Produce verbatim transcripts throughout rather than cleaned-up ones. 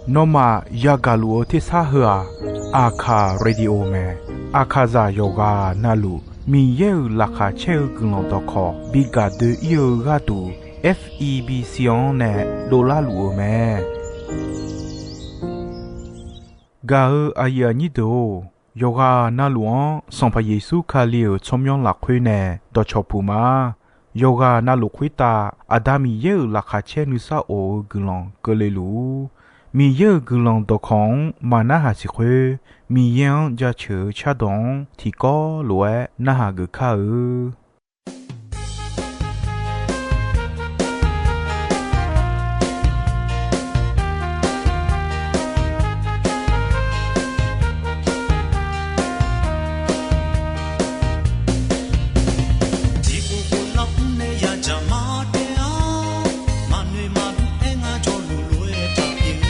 Nawmaf yagaq luf-eu tersar heu-aq, Aqkaq Radio mae. Aqkaqzaq yawqghaq navluf Miqyaer-euq laqkhaq caer-eu guiqlanq dawqkawq bi gaq doe-ir-eu gharduq, F E B C-anr nae dovlar luf-eu mae. Gaq-eu aqyuif aqnyir deuq-or, yawqghaq navluf-anr Sanqpaq Yeqsur Kali-euq tsawrmyanr lafkhoer nae dawqcawq puq ma. Yawqghaq navluf khoertav Aqda Miqyaer-euq laqkhaq caer nuisar of-eu guiqlanq keuvle luf-ur. Miqyaer-euq guiqlanq dawqkawq-anr maqnarhaq siq khoer, Miqyaer-anr jaceuq-eu cardawq-anr tiqkawv lof-aer narhaq geuf kar-eu. Tiqpov pov lar mr nae yadzaq mar tae-a, maqnoeq maqbur aer ngar jawrluf lof-aer taq pyeuf.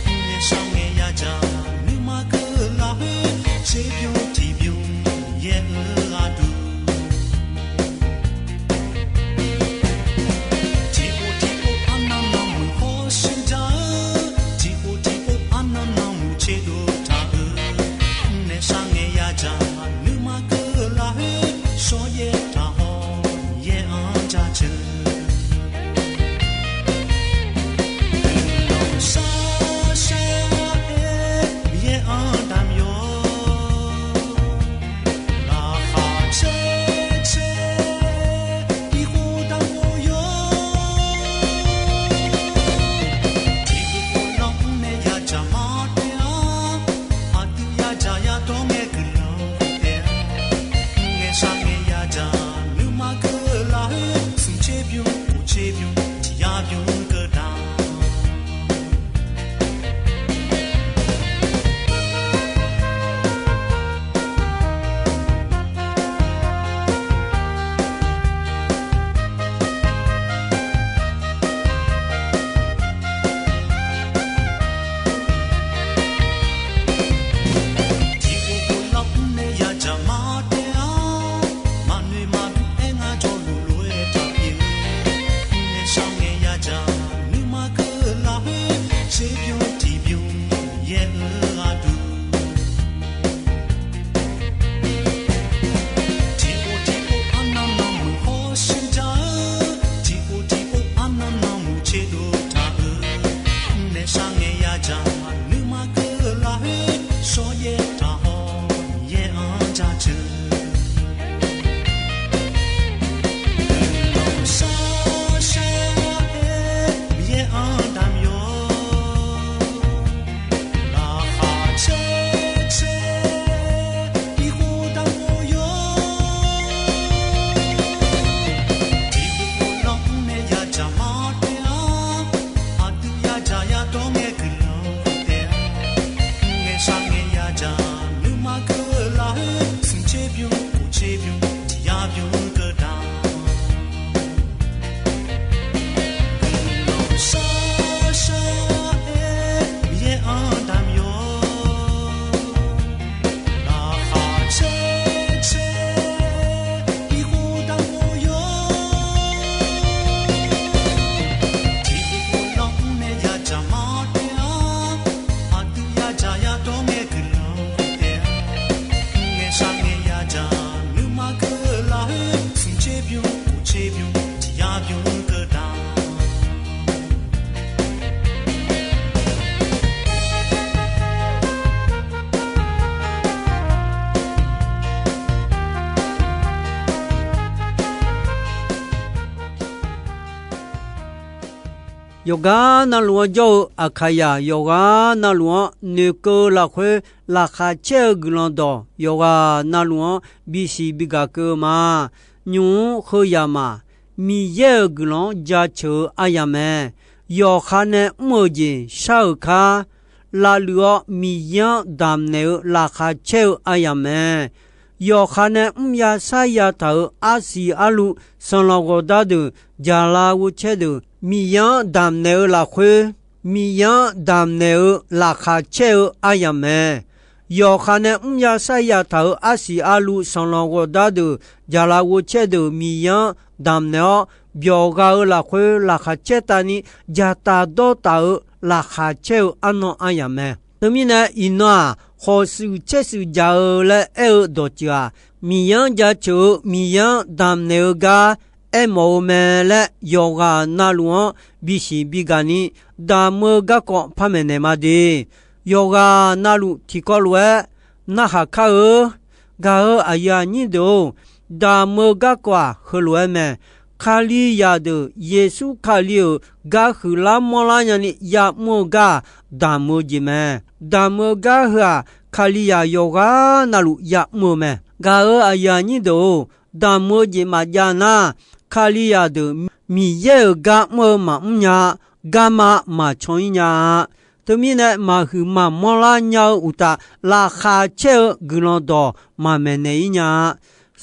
Mr nae shar ngae yadzaq nuima keuv lafkhoer, tserbymr tiqbymr yaer-eu gharduq. Tiqpov tiqpov arnan nanmuiq hawshuir jar-eu, tiqpov tiqpov arnan nanmuiq tserdov taq-eu. Mr nae shar ngae yadzaq nuima keuv lafkhoer, shawryaer taq haw yaer-anr jaceuq. Guiqlanq shar shar-aer Miqyaer-anr damq yawq. Laqkhaq caer caer bi khof damq khof yawq. Tiqpov pov lar mr nae yadzaq mar tae-a, aqdui yadzaq yadawr ngae guiqlanq taef-a. Mr ngae shar ngae yadzaq nuima keuv lafkhoer, smq tserbymr kof tserbymr tiq yar bymr keuv damq. Tiqpov pov lar mr nae yadzaq mar tae-a, maqnoeq maqbur aer ngar jawrluf lof-aer taq pyeuf. Mr nae shar ngae yadzaq nuima keuv lafkhoer, tserbymr tiqbymr yaer-eu gharduq. Tiqpov tiqpov arnan nanmuiq hawshuir jar-eu, tiqpov tiqpov arnan nanmuiq tserdov taq-eu. Mr nae shar ngae yadzaq nuima keuv lafkhoer, shawryaer taq haw yaer-anr jaceuq. Guiqlanq shar shar-aer Miqyaer-anr damq yawq. Laqkhaq caer caer bi khof damq khof yawq. Tiqpov pov lar mr nae yadzaq mar tae-a, aqdui yadzaq yadawr ngae guiqlanq taef-a. Mr ngae shar ngae yadzaq nuima keuv lafkhoer, smq tserbymr kof tserbymr tiq yar bymr keuv damq. Guiqlanq shar shar-aer Miqyaer-anr damq yawq. Laqkhaq caer caer bi khof damq khof yawq. Tiqpov pov lar mr nae yadzaq mar tae-a, aqdui yadzaq yadawr ngae guiqlanq taef-a. Mr ngae shar ngae yadzaq nuima keuv lafkhoer, smq tserbymr kof tserbymr tiq yar bymr keuv damq. Yawqgar navluf-anr jawr-eu Aqkaqyaq yawqghaq navluf-anr noeqkeuv-eu lafkhoer laqkhaq caer-eu guiqlanq dawq yawqghaq navluf-anr bisiq bigaq keuv-eu ma. Nymq-mr heu yamaf, Miqyaer-euq guiqlanq-anr jaceuq-eu aryamq mae. Yawqha nae mr-euq jeq shar-euq kar, lavluiv-awr Miqyaer-anr damqnaeq-eu laqkhaq caer-eu aryamq mae. Yawqha nae mr ya sar ya taq-euq arsiq arluv sanqlanq ghawqdar deuq jaqlav ghovcaer deuq Miqyaer-anr damqnaeq-eu lafkhoer, Miqyaer-anr damqnaeq-eu laqkhaq caer-eu aryamq mae. Yawqha nae mr ya sar ya taq-euq arsiq arluv sanqlanq ghawqdar deuq jaqlav ghovcaer deuq Miqyaer-anr damqnaeq-awr, byawq gha-eu lafkhoer laqkhaq caer tavni, dzaqtaf dawrtaf-eu laqkhaq caer-eu arnan aryamq mae. Teumirnae, iqnan-aq, khawqshuif caershuif dzaq-eu laer aer-eu dawqtsuif-aq, Miqyaer-anr jaceuq-eu Miqyaer-anr damqnaeq-eu gar aermawf-eu mae laer, yawqghaq navluf-anr bisiq bigaq ni damq-eu garkawv par maeqnaeq ma de. Yawqghaq navluf tiqkawv lof-aer narhaq kar-eu. Gaq-eu aqyuif aqnyir deuq-or, damq-eu garkawv-aq heulof-aer mae. Kalizaq deuq Yeqsur Kali-euq gar huiqlar manrlar nyani ya'mr-eu gar-aq, damq-eu jeq mae. Damq-eu gar heu-aq, Kalizaq yawqghaq navluf ya'mr-eu mae. Gaq-eu aqyuif aqnyir deuq-or, damq-eu jeq maqjav nar, Kalizaq deuq Miqyaer-euq gar mr-eu maqmr nya-a, garma maqcan-ir nya-a. Teumirnae, maqhuiq maqmanr lar nya-eu uqtaf, laqkhaq caer-eu guiqlanq dawq maqmaeqnaeq-ir nya-a.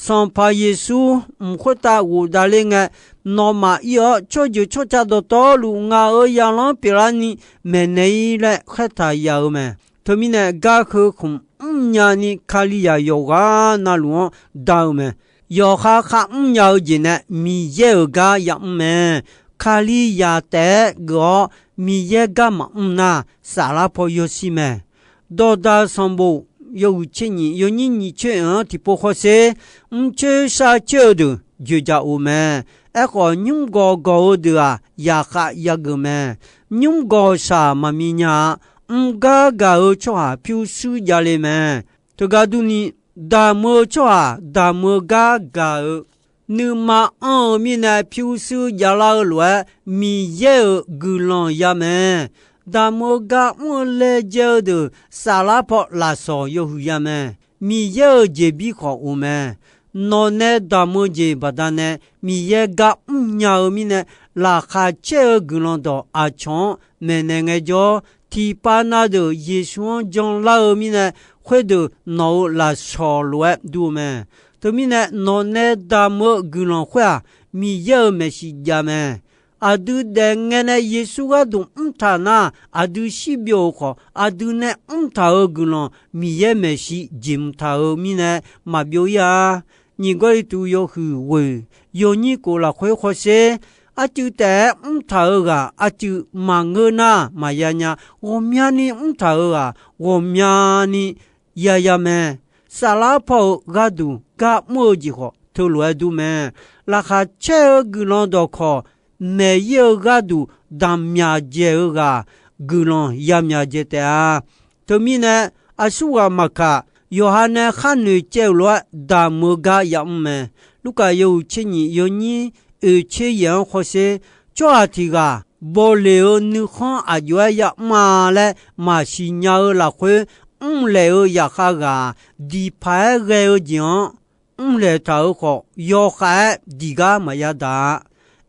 Sanqpaq Yeqsur mq khoertav ghofdav ler ngae, nawmaf ir-awr tsawrjeuq tsawrca dawqtawvluf ngaq-euq zaqlanr pyeuflarni maeqnaeq-ir laer khaertaq ya-eu mae. Teumirnae, gar heu khmq mrnya ni Kalizaq yawqghaq navluf-anr da-eu mae. Yawqha kharmr nya-eu jeq nae Miqyaer-euq gar ya'mr mae. Kalizaq taef-aer geuf-awr Miqyaer gar maqmr nar, saflar paw yawshir mae. Dawqdaq sanqbof yawhuiq tser nyiq yawnyir nyiq tser-anr tiqpov hawsher, mrcoer sharcoer-eu deuq dzoeqdzaq of mae. Aerkhawf, nymr gawq gawq-eu deuq-aq, yaqkhav yageuf mae. Nymr gawqshaq maqmi nya-a. Mr gar gaq-eu tsawrhaq pyurshuir javle mae. Teugar durni, damq-eu tsawrhaq damq-eu gar gaq-eu, nuima anr-eu mirnae pyurshuir javlar-eu lof-aer, Miqyaer-euq guiqlanq ya mae. Damq-eu gar mr-eu laejae-eu deuq saflar paw lafsawq yawhuiq ya mae. Miqyaer-euq jeqbir khawf of mae. Nawqnae damq-eu jeq baqdanae Miqyaer gar mrnya-eu mirnae, laqkhaq caer-eu guiqlanq dawq aqcawq-anr maeqnaeq ngaejawr, tiqpav na deuq Yeqsur-anr janlar-eu mirnae, khoerdeuq nawq-euq lafsawq lof-aer dur-eu mae. Teumirnae, nawqnae damq-eu guiqlanq khoer-aq, Miqyaer-euq maeqshi jav mae. Aqdui daef ngae nae Yeqsur gharduq mrtaq nar, aqdui shirbyov-euq khawf, aqdui nae mrtaq-euq guiqlanq Miqyaer maeqshi jeq mqtaq-euq mirnae maqbyov-ir-a. Nyiq Gawrliqtu yawhuiq ghoeq yawnyir kof lafkhoer hawsher, arcuiv taef-aer mrtaq-euq ghaq arcuiv maqngeur nar maqya nya. Ghawqmyani mrtaq-euq ghaq ghawqmyani yaya mae. Saflar paw-euq gharduq gar mr-eu jeq khawf teulof-aer dur mae. Laqkhaq caer-eu guiqlanq dawqkawq maeq-ir-eu gharduq damq myaq dzaeq-eu ghaq guiqlanq ya myaq dzaeq taef-a. Teumirnae, aqsurghaq maqkaq, yawqha nae khar noeqcaev-euq lof-aer damq-eu gar yamr mae. Lurkaf yawhuiq tser nyiq yawnyir oeq tser yaeq-anr hawsher, tsawrhaq tiq ghaq bawleq-eu nuikhanr aqjox-aer yamr-a laer maqsiq nya-eu lafkhoer, mrlaeq-eu zaqkhav ghaq-aq, diqpaq-aer ghae-eu jeq-anr mrlaeq taq-euq khawf, yawkhav-aer diq gar maqya daq-a.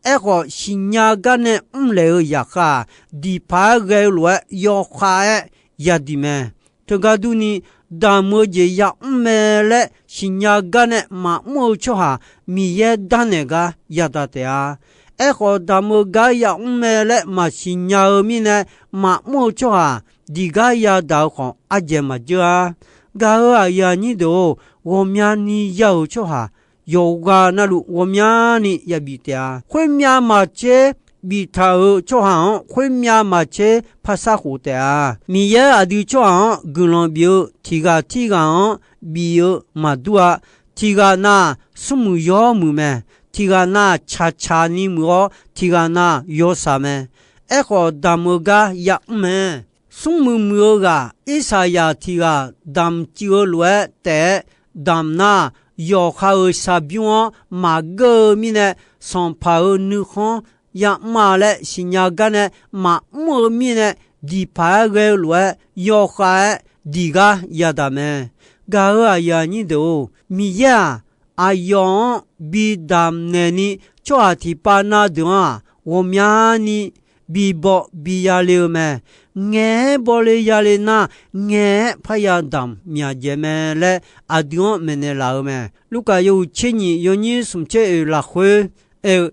Aerkhawf, siqnya gar nae mrlaeq-eu zaqkhav-aq, diqpaq-aer ghae-eu lof-aer yawkhav-aer yadiq mae. Teugar durni, damq-eu jeq yamr mae laer siqnya gar nae maqmr-eu tsawrhaq Miqyaer darnaeq gar yadaq taef-a. Aerkhawf, damq-eu gar yamr mae laer maqsiq nya-eu mirnae maqmr-eu tsawrhaq diq gar yadaq-eu khawf ardzaeq maqjeur-a. Gaq-eu aqyuif aqnyir deuq-or, ghawqmyani ya-euq tsawrhaq yawqghaq navluf ghawqmyani yabif taef-a. Khoermyav maqtser biftaq-euq tsawrhaq-anr khoermyav maqtser par sharkhof taef-a. Miqyaer aqdui tsawrhaq-anr guiqlanq bif-eu tiq ghaq tirghaq-anr bif-eu maqdur-a. Tiq ghaq na-aq, smrmuiq yawmuiq mae. Tiq ghaq na-aq, tsaqtsaq ni muiq-awr, tiq ghaq na-aq, yawshaq mae. Aerkhawf, damq-eu gar yamr mae. Smrmuiq muiq-eu ghaq, Irsaqyaq tiq ghaq damq cuiv-eu lof-aer taef-aer damq nar, yawqha-euq shaqbymr-anr maqgeur-eu mirnae, sanqpaq-euq nuikhanr yamr-a laer siqnya gar nae maqmr-eu mirnae, diqpaq-aer ghae-eu lof-aer yawkhav-aer diq gar yadaq mae. Gaq-eu aqyuif aqnyir deuq-or, Miqyaer-aq, aqyawf-anr bi damq naeqni, tsawrhaq tiqpav na deuq-anr-aq, ghawqmyani bi baw bi yale-eu mae. Ngaeq-aer bawle yale nar, ngaeq-aer parya damq myaq dzaeq mae laer aqdui-anr maeqnaeq laf-eu mae. Lurkaf yawhuiq tser nyiq yawnyir smq tser oeq lafkhoer aer-eu,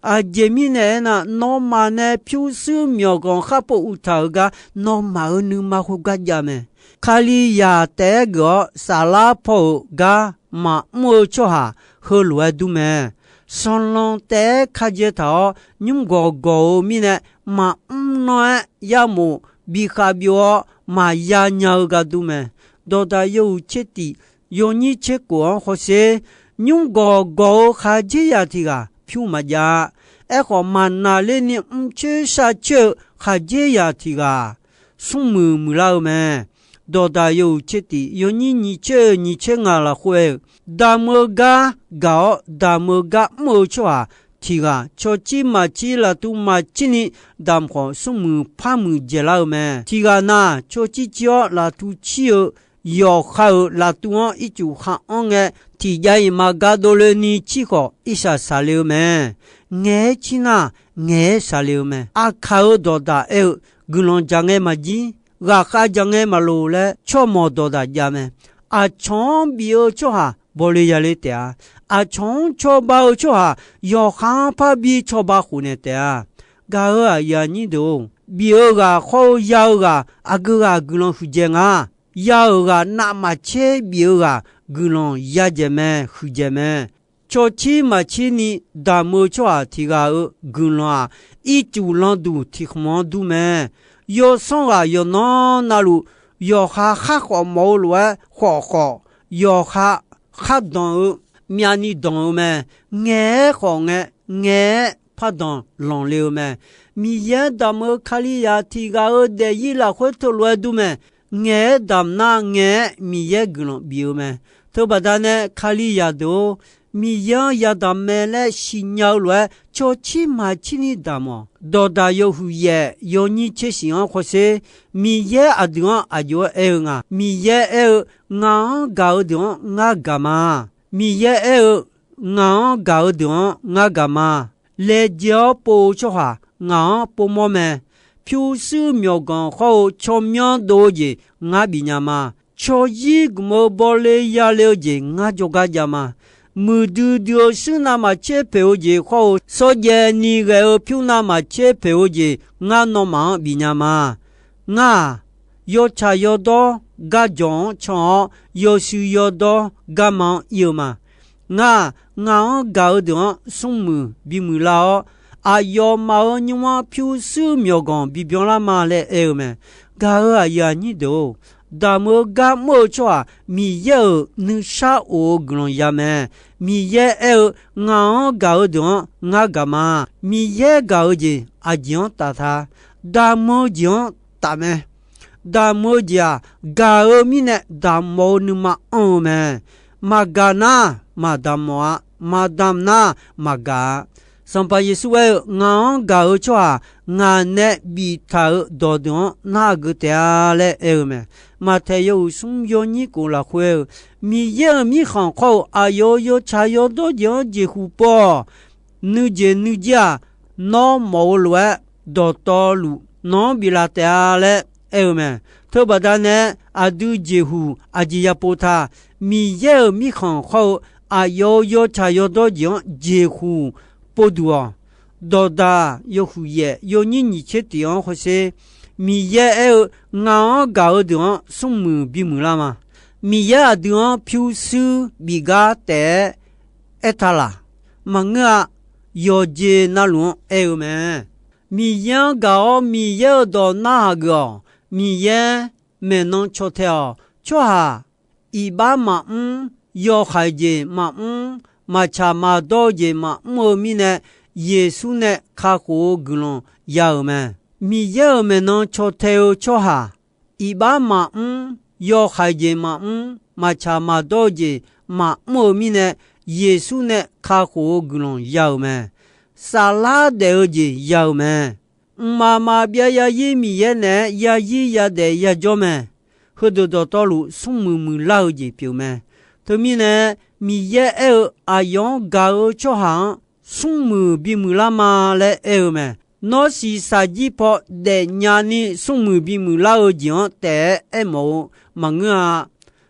Aqjeq mirnae aernar, nawmaf nae pyurshuir myawqganq kharpov uqtaq-euq gar nawmaf-euq nuima khoergar jav mae. Kalizaq taef-aer geuf-awr saflar paw-euq gar maqmr-eu tsawrhaq heulof-aer dur mae. sanqlanq taef-aer ka dzae taq-awr, nymr gawq gawq-eu mirnae, maqmr nanr-aer yarmof bikhav byov-awr maqya nya-eu gar dur mae. Dawqdaq yawhuiq tser tif yawnyir tser kof-anr hawsher, nymr gawq gawq-eu khaqdzerzaq tiq ghaq pyur maqjav-a. Aerkhawf, maqnaqlerni mrcoer sharcoer-eu khaqdzerzaq tiq ghaq smrmuiq muiqlar-eu mae. Dawqdaq yawhuiq tser tif yawnyir nyiq tser-eu nyiq tser ngaq lafkhoer aer-eu, damq-eu gar gaq-awr damq-eu gar mr-eu tsawrhaq tiq ghaq, cawcir maqcir laftuv maqcirni damq khawf, smrmuiq par muiq dzaeqlar-eu mae. Tiq ghaq na, cawcir cir-awr laftuv cir-eu yawqha-euq laftuv-anr ircuf khar anr ngae, tiqjav-iq maqgaq dovle ni cir khawf, irsaq saqle-eu mae. Ngaeq-aer cir nar, ngaeq-aer saqle-eu mae. Aqkaq-euq dawqdaq aer-eu, guiqlanq dzaq ngae maqjir, ghaqkhav dzaq ngae maqloq laer tsawrmawq dawqdaq jav mae. Aqcawq-anr bif-eu tsawrhaq bawle yale taef-a. Aqcawq-anr cawba-eu tsawrhaq yawqha-anr parbi cawba khofnaeq taef-a. Gaq-euq aqyuif aqnyir deuq-or, bif-eu ghaq khawr-eu ya-eu ghaq aqgeu ghaq guiqlanq huiqdzaeq nga. Ya-euq ghaq navmaqtser bif-eu ghaq guiqlanq yadzaeq mae, huiqdzaeq mae. Cawcir maqcir ni damq-eu tsawrhaq tiq ghaq-euq guiqlanq-aq, ircuf landuq tiq khmq-anr dur mae. Yawsanr ghaq yawqnan navluf, yawqha khar khawf mawf-eu lof-aer khawf khawf, yawqha khar danq-eu, myavni danq-eu mae. Ngaeq-aer khawf ngae, ngaeq-aer pardanq lanqle-eu mae. Miqyaer-anr damq-eu Kalizaq tiq ghaq-euq daefzir lafkhoer teulof-aer dur mae. Ngaeq-aer damq nar, ngaeq-aer Miqyaer guiqlanq bif-eu mae. Teubaqda nae Kalizaq deuq-or, Miqyaer-anr yadamq mae laer siqnya-eu lof-aer cawcir maqcir ni damq-awq. Dawqdaq yawhuiq yaef yawnyir tser shif-anr hawsher, Miqyaer aqdui-anr aqjox-aer aer-eu nga. Miqyaer aer-eu, ngaq-anr gaq-eu deuq-anr ngar gaq ma. Miqyaer aer-eu, ngaq-anr gaq-eu deuq-anr ngar gaq ma. Laejae-awr pov-eu tsawrhaq ngaq-anr povmawr mae. Pyurshuir myawqganq hawr-eu tsawrmyanr dov-eu jeq ngar bifnya ma. Tsawrzir gmq-eu bawle yale-eu jeq ngar jawrgar jav ma. Muiqdui dui-eu shuir navmaqtser poeq-eu jeq hawr-eu, shawrjaev ni ghae-eu pyur navmaqtser poeq-eu jeq ngar nawmaf-anr bifnya ma. Ngar-aq, yawtsaq yawdawr garjawq-anr can-awr, yawshuif yawdawr garma-anr ir-eu ma. Ngar-aq, ngaq-anr gaq-eu deuq-anr smrmuiq bimuiq lar-awr, aqyawfmaf-euq nymr-anr pyurshuir myawqganq bibyan lar ma laer aer-eu mae. Gaq-euq aqyuif aqnyir deuq-or, damq-eu gar mr-eu tsawrhaq Miqyaer-euq nuishar of-eu guiqlanq ya mae. Miqyaer aer-eu, ngaq-anr gaq-eu deuq-anr ngar gaq ma. Miqyaer gaq-eu jeq aqjeq-anr taf ta. Damq-eu jeq-anr taf mae. Damq-eu jeq-aq, gaq-eu mirnae damq mawf-eu nuima anr-eu mae. Maqgaq nar, maqdamq mawf-a. Maqdamq nar, maqgaq-a. Sanqpaq Yeqsur aer-eu, ngaq-anr gaq-eu tsawrhaq ngaq nae biftaq-euq dawqdeuq-anr narhaq geuf taef-a laer aer-eu mae. Maqtaeq yawhuiq smr yawnyir kof lafkhoer aer-eu, Miqyaer-euq mirkhanq khawr-eu aqyawf-euq yawtsaq yawdawr jeq-anr jeqhuq pov-awq. Nuijeq nuijir-aq, nawr mawf-eu lof-aer dawqtawvluf nawq-anr biflaf taef-a laer aer-eu mae. Teubaqda nae aqdui jeqhuq aqjeq yapov ta. Miqyaer-euq mirkhanq khawr-eu aqyawf-euq yawtsaq yawdawr jeq-anr jeqhuq povduq-awq. Dawqdaq yawhuiq yaef yawnyir nyiq tser tiq-anr hawsher, Miqyaer aer-eu, ngaq-anr gaq-eu deuq-anr smrmuiq bimuiq lar ma. Miqyaer aqdui-anr pyurshuir bif gar taef-aer aertaq laq? Maqngeur-a. Yawqjeq navluf-anr aer-eu mae. Miqyaer-anr gaq-awr Miqyaer-euq dawq narhaq geuf-awq. Miqyaer maeqnan caw tae-awq. Tsawrhaq iqbax maqmr, yawhaiq jeq maqmr, maqtsaq maqdawr-eu jeq maqmr-eu mirnae, Yeqsur nae kakhof-eu guiqlanq ya-euq mae. Miqyaer-euq maeqnan caw tae-eu tsawrhaq iqbax maqmr, yawhaiq jeq maqmr, maqtsaq maqdawr-eu jeq maqmr-eu mirnae, Yeqsur nae kakhof-eu guiqlanq ya-euq mae. Saflar daef-eu jeq ya-euq mae. Mqmaq maqbyav yarzir Miqyaer naeq-aer yarzir yadaef yajawr mae. Heudeuq dawqtawvluf smrmuiq muiqlar-eu jeq pyeuf mae. Teumirnae, Miqyaer aer-eu, aqyawf-anr gaq-eu tsawrhaq-anr smrmuiq bimuiq lar ma laer aer-eu mae. Nawr shiqshaq jir paw daefnya ni smrmuiq bimuiq lar-eu jeq-anr taef-aer aermawf-eu maqngeur-a.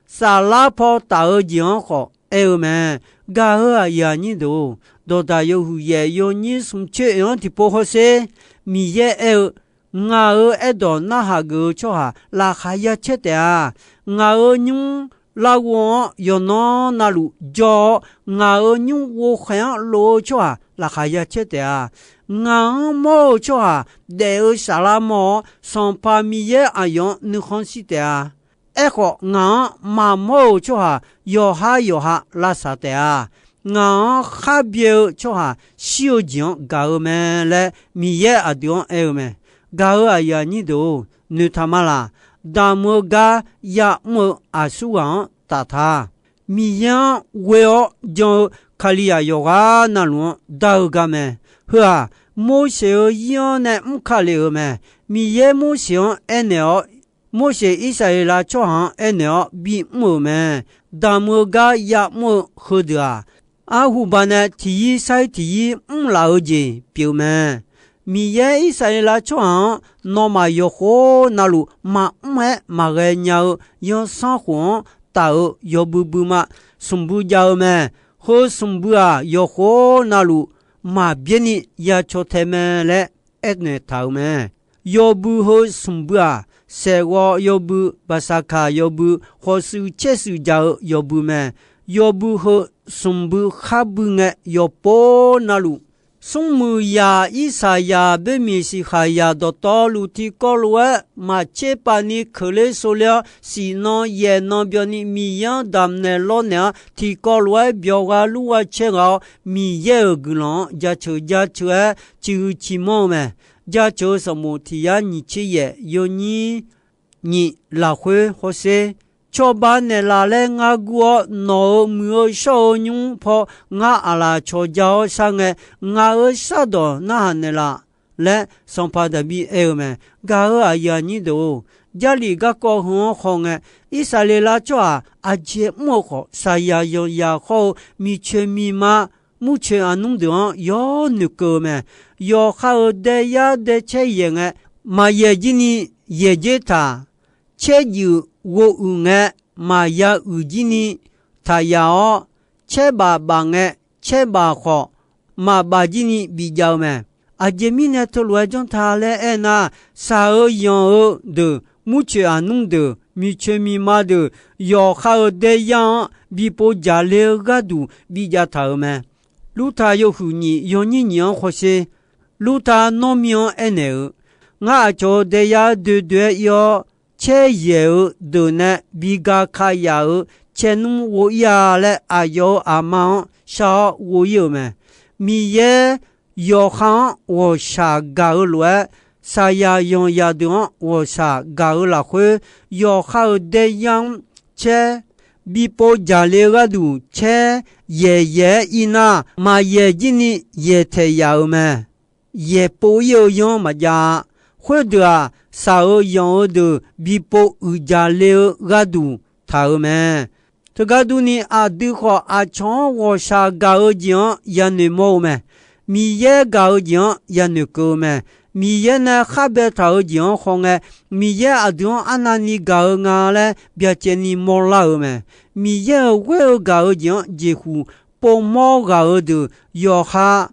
Saflar paw taf-eu jeq-anr khawf aer-eu mae. Gaq-euq aqyuif aqnyir deuq-or, dawqdaq yawhuiq yaef yawnyir smq coer oeq-anr tiqpov hawsher, Miqyaer aer-eu, ngaq-euq aerdawq narhaq geuf-eu tsawrhaq laqkhaq ya caer taef-a. Ngaq-euq nymr larghov-anr yawqnan navluf jawr-awr, ngaq-euq nymr ghovkhaeq-anr lof-eu tsawrhaq laqkhaq ya caer taef-a. Ngaq-anr mawr-eu tsawrhaq daef-eu saflar mawr-awr, Sanqpaq Miqyaer aqyawf-anr nuikhanr shir taef-a. Aerkhawf, ngaq-anr maqmawr-euq tsawrhaq yawqha yawqha lavsaq taef-a. Ngaq-anr khar byae-eu tsawrhaq shir-eu jeq-anr gaq-eu mae laer Miqyaer aqdui-anr aer-eu mae. Gaq-euq aqyuif aqnyir deuq-or, noeqtaq ma laq. Damq-eu gar ya'mr-eu aqsur ghaq-anr taf ta. Miqyaer-anr ghoe-awr jan-eu Kalizaq yawqghaq navluf-anr dar-eu gar mae. Heu-aq, Morseq-euq zir-anr nae mr ka lef-euq mae. Miqyaer Morseq-anr aernaeq-awr, Morseq Irsaqleqlav tsawrhaq-anr aernaeq-awr bimr-euq mae. Damq-eu gar ya'mr-eu heudeuq-aq, arhuba nae tiqyir sair tiqyir mrlaf-eu jeq pyeuf mae. Miqyaer Irsaqleqlav tsawrhaq-anr nawmaf yawqkhof navluf maqmr-aer maqghae nya-eu yanrsanrkhof anr taf-euq yawbui buima smq bui jav-eu mae. Heu smq bui-aq, yawqkhof navluf maqbyaer ni ya caw tae mae laer aernaeq taq-euq mae. Yawbui heu smq bui-aq, saeqghawv yawbui, baqsaqkaq yawbui, khawf shuif caer shuif jaq-eu yawbui mae. Yawbui heu smq bui khar bui ngae, yawqpov navluf smrmuiq zaq Irsaqzaq boermiq siqkhaqzaq dawqtawvluf tiqkawv lof-aer maqtser pav ni keuqler sovler-awr, siqnan yaeqnan byanni Miqyaer-anr damqnaeq lawrnaeq-awr, tiqkawv lof-aer byawq gha lur gha caer ghaq-awr, Miqyaer-euq guiqlanq-anr jaceuq jaceuq-aer ciqhuiq ciqmanr-eu mae. Jaceuq-eu sanqbof tiq yar nyiq tser yaef yawnyir nyiq lafkhoer hawsher. Cawba naeqlaf laer ngar gur-awr, nawq-euq muiq-eu shawr-eu nymr paw ngar aqlaf cawq ja-awr shar ngae, ngaq-euq shardawq narhaq naeqlaf laer Sanqpaq Daqbir aer-eu mae. Gaq-euq aqyuif aqnyir deuq-or, Jarlif garkawv heu-anr khawngae, Irsaqleqlav tsawrhaq aqjeq mr-eu khawf, saqyaq yanqyaq khawr-eu miqcoeq miqma murcoeq aqnmr deuq-anr yawr noeqkeuv-eu mae. Yawqha-euq daeyar daecaer yaeq ngae, maqyaeq jir ni yaeq jer taq. Caer juif ghovuiq ngae, maqya uiq jir ni taq yaf-awr, caer baf baf ngae, caer baf khawf maqbaf jir ni bijav-eu mae. Aqjeq mirnae teulof-aer janr ta laer aernar, shaq-eu yanq-eu deuq, murcoeq aqnmr deuq, miqcoeq miqma deuq, yawqha-euq daeyar-anr bi pov jaqle-eu gharduq bijav taq-euq mae. Lurtaq yawhuiq nyiq yawnyir nyiq-anr hawsher. Lurtaq nawr mir-anr aernaeq-eu, ngar aqcawq-euq daeyar doedoe-aer ir-awr, caer yaeq-eu deuq nae bi ga ka yaf-euq caernmr ghov ir-a laer, aqyawf-euq aqma-anr shar-awr ghov ir-euq mae. Miqyaer yawqha-anr ghawqshaq gaq-eu lof-aer, saqyaq yanqyaq deuq-anr ghawqshaq gaq-eu lafkhoer, yawqha-euq daeyar-anr caer bi pov jaqle-eu gharduq caer yaeq yaeq-aer ir nar, maqyaeq jir ni yaeq taeq yaf-euq mae. Yaeq pov ir-eu yanr maqjav-a. Khoerdeuq-aq, shaq-eu yanq-eu deuq bi pov uiqjaq le-eu gharduq taq-euq mae. Teugar durni, aqdui khawf aqcawq-anr ghawqshaq gaq-eu jeq-anr yanoeq mawr-eu mae. Miqyaer gaq-eu jeq-anr yanoeq keuv-eu mae. Miqyaer nae khar baetaq-eu jeq-anr khawngae, Miqyaer aqdui-anr arnavni gaq-eu nga laer byacaevni mawrlar-euq mae. Miqyaer-euq ghoer-eu gaq-eu jeq-anr jeqhuq povmawr ghaq-eu deuq yawqha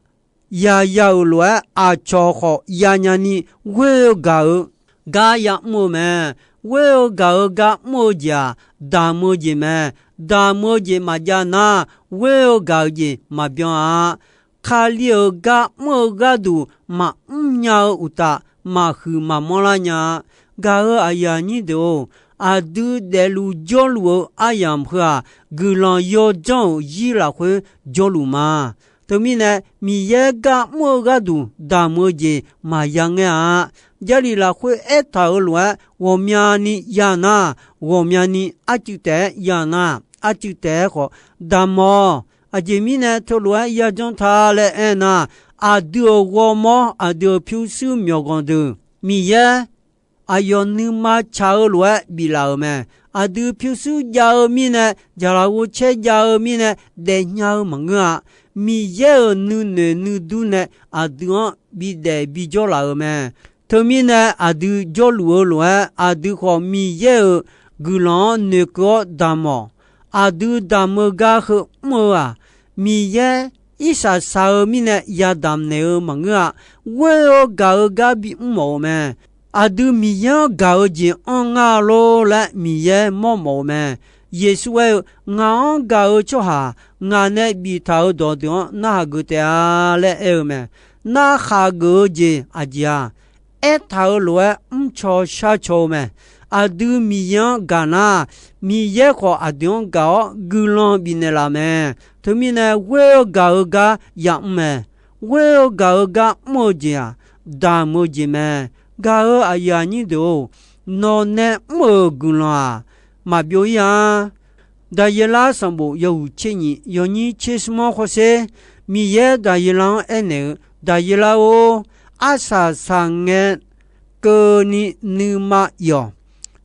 yaya-euq lof-aer, aqcawq khawf yanya ni ghoer-eu gaq-eu gar ya'mr-eu mae. Ghoer-eu gaq-eu gar mr-eu jeq-aq, damq-eu jeq mae. Damq-eu jeq maqjav nar, ghoer-eu gaq-eu jeq maqbyan-a. Kali-euq gar mr-eu gharduq maqmr nya-eu uqtaf, maqhuiq maqmanr lar nya-a. Gaq-euq aqyuif aqnyir deuq-or, aqdui daefluf jawrluf-eu aryamq heu-aq, guiqlanq yawdzanr-euq zir lafkhoer jawrluf ma. Teumirnae, Miqyaer gar mr-eu gharduq damq-eu jeq maqya ngaer-a. Jarlif lafkhoer aertaq-euq lof-aer ghawqmyani ya nar, ghawqmyani arcuiv taef-aer ya nar, arcuiv taef-aer khawf damq-awq. Aqjeq mirnae teulof-aer yajanr ta laer aernar, aqdui-euq ghawrmawr, aqdui-euq pyurshuir myawqganq deuq, Miqyaer aqyawf nuima tsaq-eu lof-aer biflaf-euq mae. Aqdui pyurshuir jav-eu mirnae, jaqlaq ghovcaer jav-eu mirnae daefnya-eu maqngeur-a. Miqyaer-euq nuinoeq nuidur nae aqdui-anr bidaef bijawr laf-euq mae. Teumirnae, aqdui jawrluf-eu lof-aer, aqdui khawf Miqyaer-euq guiqlanq-anr noeqkeuv-awr damq-awq. Aqdui damq-eu gar heu mr-eu-aq, Miqyaer irshaq shaq-eu mirnae yadamq naeq-eu maqngeur-a. Ghoer-eu gaq-eu gar bimr mawf-eu mae. Aqdui Miqyaer-anr gaq-eu jeq anr ngar lor laer Miqyaer mawrmawf-eu mae. Yeqsur aer-eu, Ngaq-anr gaq-eu tsawrhaq ngaq nae biftaq-euq dawqdeuq-anr narhaq geuf taef-a laer aer-eu mae. Narhaq geuf-eu jeq aqjeq-aq, aertaq-euq lof-aer mrcaw sharcaw-eu mae. Aqdui Miqyaer-anr gaq nar, Miqyaer khawf aqdui-anr gaq-awr guiqlanq bifnaeq laf mae. Teumirnae ghoer-eu gaq-eu gar yamr mae. Ghoer-eu gaq-eu gar mr-eu jeq-aq, damq-eu jeq mae. Gaq-eu aqyuif aqnyir deuq-or, nawqnae mr-euq guiqlanq-aq, maqbyov-ir-a. Daqyeqlar sanqbof yawhuiq tser nyiq yawnyir tser smr-anr hawsher, Miqyaer Daqyeqlar-anr aernaeq-eu, Daqyeqlar-or, arsaq saqngae keuvni nuima ir-awq.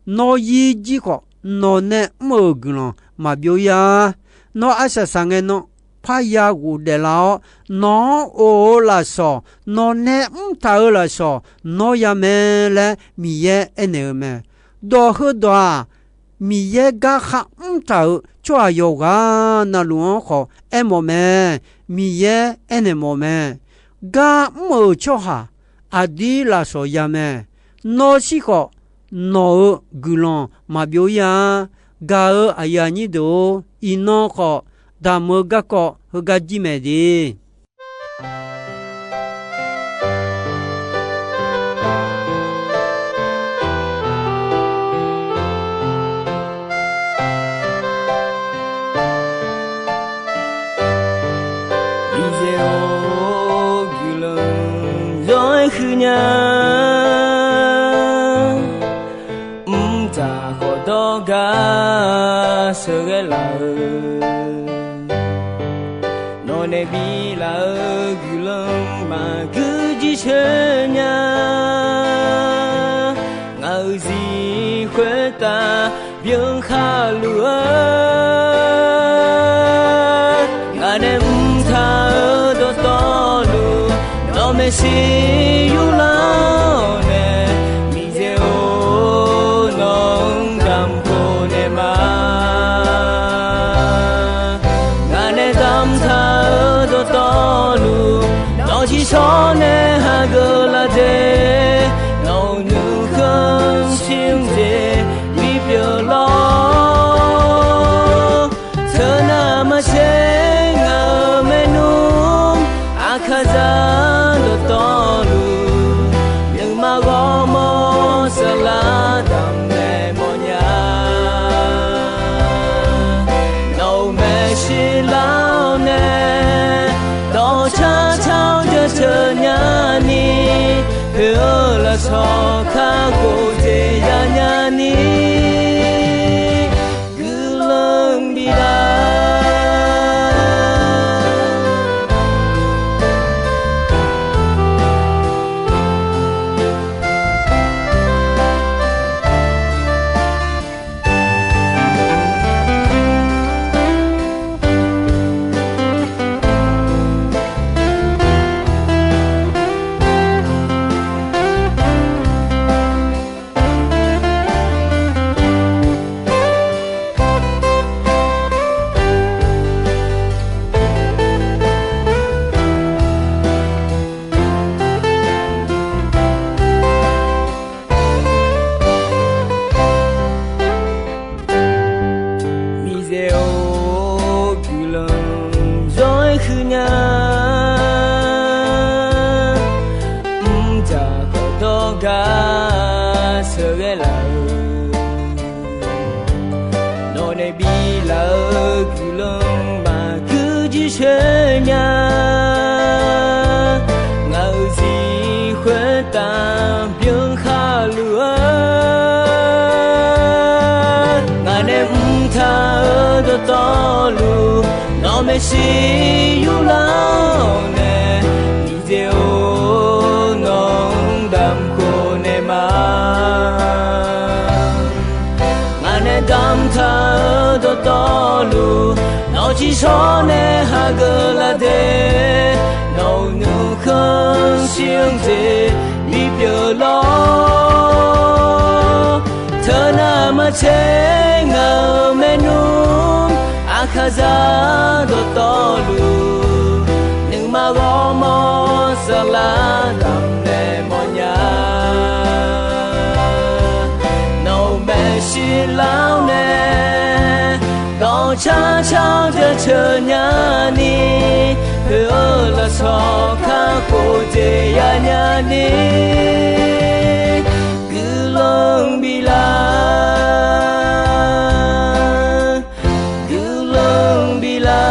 Nawr yir jir khawf, nawqnae mr-euq guiqlanq maqbyov-ir-a. Nawr arsaq saqngae nan parya ghofdaef lar-awr, nawq-anr of-eu lafsawq, nawqnae mrtaq-euq lafsawq nawr ya mae laer Miqyaer aernaeq-eu mae. Dawq heudawq-aq, Miqyaer gar kharmr taq-euq tsawrhaq yawqghaq navluf-anr khawf aermawf mae. Miqyaer aernaeq mawf mae. Gar mr-euq tsawrhaq aqdir lafsawq ya mae. Nawr shir khawf, nawq-euq guiqlanq maqbyov-ir-a. Gaq-eu aqyuif aqnyir deuq-or, iqnan khawf damq-eu garkawv heugar jir mae de. Miqyaer-or, guiqlanq zawr-aer huiqnya. Mrtaq khawf dawrgar sheuqghae laf-eu, nawqnae biflaf-eu guiqlanq maqgui jir sheuqnya. Ngaq-euq zir khoertav byan khaluf-eu, ngaq nae mrtaq-eu dawqtawvluf, nawq maeqshi yurlar-awr nae, Miqyaer-or, nawq-anr damq khofnaeq ma. Ngaq nae damqtaq-eu dawqtawvluf, nawq-eu tsiqshawr nae hageuf laf de. Nawq-euq nuikhanr shir-anr jeq bipyeuf lawr. Teunav maqtser ngaq-euq maernmr, aqkaqzaq dawqtawvluf, nuima ghawrmawr saflar damqnaeq mawfnya. Nawq-euq maeqshi lar-awr nae, dawqcar car-awr jaceuq nyani, poeq-eu lafsawq kakhof jeq yanya ni, guiqlanq bidaq. Miqyaer-or, guiqlanq zawr-aer huiqnya. Mrdzaq khawf dawrgar sheuqghae laf-eu, nawq nae biflaf-eu guiqlanq maqgui jir sheuqnya. Ngaq-euq zir khoertav byan khaluf-eu, ngaq nae mrtaq-eu dawqtawvluf, nawq maeqshi yurlar-awr nae, Miqyaer-or, nawq-anr damq khofnaeq ma. Ngaq nae damqtaq-eu dawqtawvluf, nawq-eu tsiqshawr nae hageuf laf de. Nawq-euq nuikhanr shir-anr jeq bipyeuf lawr. Teunav maqtser ngaq-euq maernmr, aqkaqzaq dawqtawvluf, nuima ghawrmawr saflar damqnaeq mawfnya. Nawq-euq maeqshi lar-awr nae, Teunya ni, heu-eu lafsawq kakhof jeq yanya ni, guiqlanq bif lar, guiqlanq bif lar.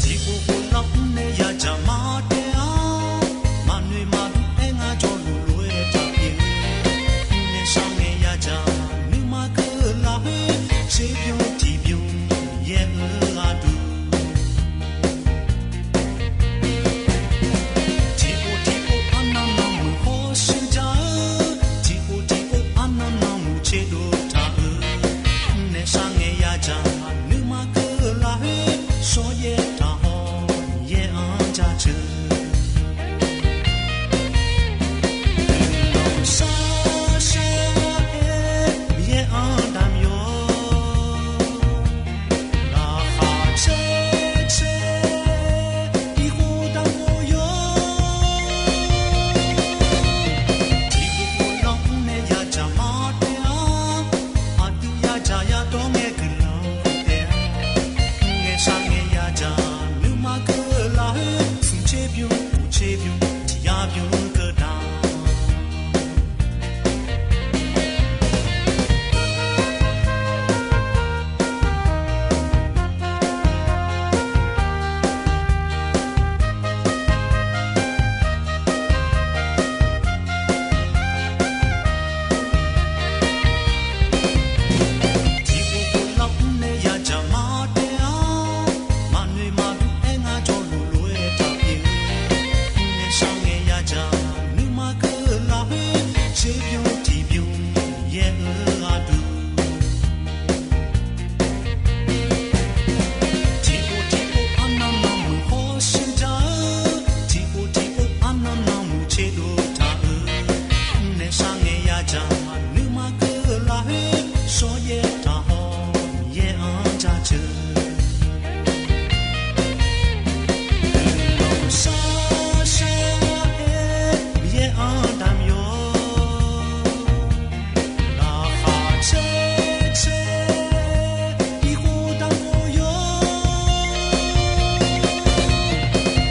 Tiqpov pov lar mrnae yadzaq mar taef-a. Maqnoeq maqdur aer ngar jawrluf lof-aer taqpyeuf. Mrnae sharngae yadzaq nuima keuv lafkhoer, tserbymr tiqbymr yaer-eu gharduq. Tiqpov tiqpov arnan nanmuiq hawshuir jar-eu, tiqpov tiqpov arnan nanmuiq tserdov taq-eu, mrnae sharngae yadzaq nuima keuv lafkhoer, shawryaer taqhaw yaer-anr jaceuq. Guiqlanq shar shar-aer Miqyaer-anr damq yawq. Laqkhaq caer caer irkhof damq khawf yawq. Tiqpov pov lar mrnae yadzaq mar taef-a. Aqdui yadzaq yadawr ngae guiqlanq taef-a. Mrngae sharngae yadzaq nuima keuv lafkhoer, smq tserbymr uq tserbymr tiq yar bymr keuv damq. Tiqpov pov lar mrnae yadzaq mar taef-a. Maqnoeq maqdur aer ngar jawrluf lof-aer taqpyeuf. Mrnae sharngae yadzaq nuima keuv lafkhoer, tserbymr tiqbymr yaer-eu gharduq. Tiqpov tiqpov arnan nanmuiq hawshuir jar-eu, tiqpov tiqpov arnan nanmuiq tserdov taq-eu, mrnae sharngae yadzaq nuima keuv lafkhoer, shawryaer taqhaw Miqyaer-anr jaceuq. Guiqlanq shar shar-aer Miqyaer-anr damq yawq. Laqkhaq caer caer irkhof damq khawf yawq.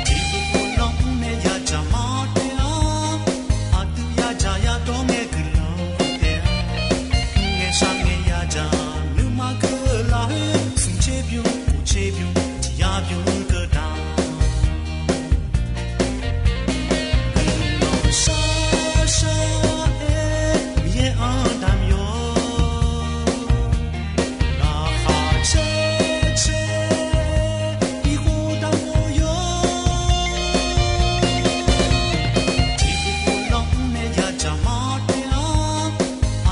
Tiqpov pov lar mrnae yadzaq mar taef-a. Aqdui yadzaq yadawr ngae guiqlanq taef-a. Mrngae sharngae yadzaq nuima keuv lafkhoer, smq tserbymr uq tserbymr tiq yar bymr keuv damq. Guiqlanq shar shar-aer Miqyaer-anr damq yawq. Laqkhaq caer caer irkhof damq khawf yawq. Tiqpov pov lar mrnae yadzaq mar taef-a.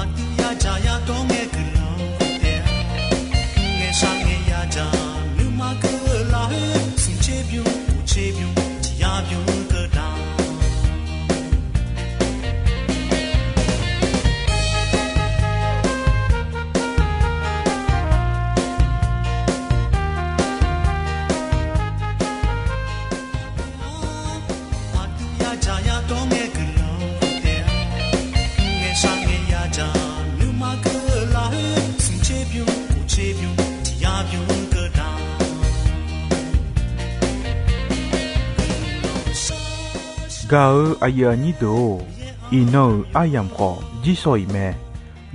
Aqdui yadzaq yadawr ngae guiqlanq taef-a. Mrngae sharngae yadzaq nuima keuv lafkhoer, smq tserbymr uq tserbymr tiq yar bymr keuv damq. Aqdui yadzaq yadawr ngae guiqlanq taef-a. Mrngae sharngae yadzaq nuima keuv lafkhoer, smq tserbymr uq tserbymr tiq yar bymr keuv damq. Gaq-eu aqyuif aqnyir deuq-or, iqnan-euq aryamq khawf jirsawq iq mae.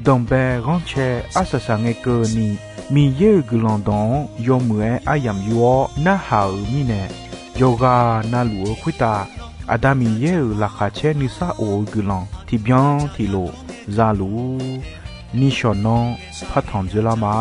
Danqbae ghanrcae arsaq saq ngae keuvni, Miqyaer-euq guiqlanq dawq-anr yawmuiq-aer aryamq yur-awr narhaq-euq mirnae, yawqghaq navluf-eu khoertav Aqda Miqyaer-euq laqkhaq caer nuisar of-eu guiqlanq tiqbyan tiqlof za luf-ur. Nishawq nanr partanq dzoerlar ma.